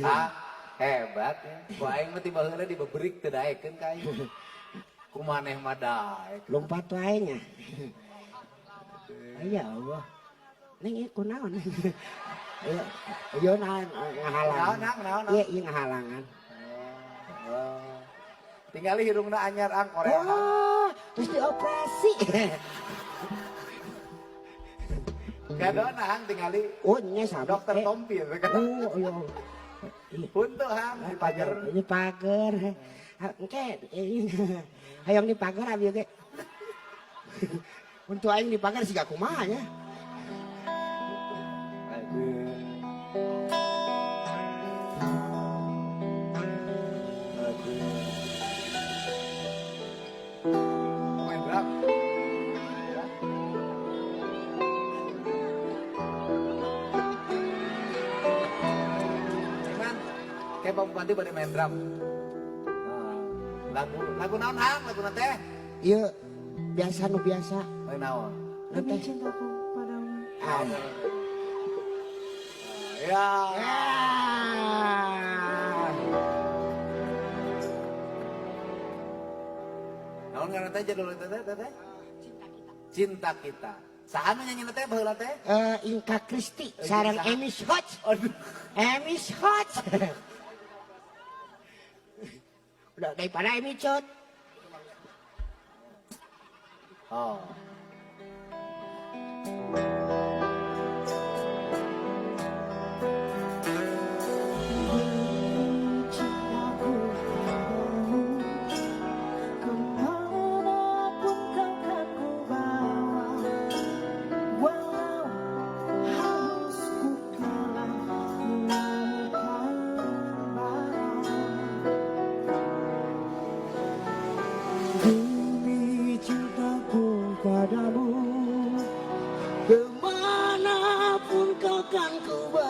Ah, hebat ya. Ku aing mah tiba heula dibeberik teu daekeun ka aing. Ku maneh mah daek. Lompat wae nya. Ya Allah. Neng ieu kunaon? Ayo, ayo naon ngahalangan. Naon, naon, naon? Iya, iya ngahalangan. Oh. Tinggali hirungna anyar ang Korea. Oh, terus dioperasi. Gadona hang tingali Oh, nya sama. Dokter Tompi ya kan. Oh, iya. Iya. Puntuh hang di pager. Ini pager. Engke, hayang di pager abi oge. Untuk aing di pager siga kumaha nya. Aduh. Aduh. Main drum. Ya. Iman, kayak Pak Bupati pada main drum. Nah, lagu lagu naon hang lagu teh? Ieu biasa nu biasa. Lagu naon? Nanti. Demi cintaku padamu. Ah. Ya. Ya. Naon ngaran teh jadul teh teh teh? Cinta kita. Saha nu nyanyi teh baheula teh? Inka Christie sareng saha? Emis Hodge. Aduh. Emis Hodge. Udah daripada Emi Cut. Oh. Cintaku padamu, kemanapun kau kan ku bawa, walau harus ku kalah menemukan bara. Demi cintaku padamu, kemanapun kau kan ku bawa.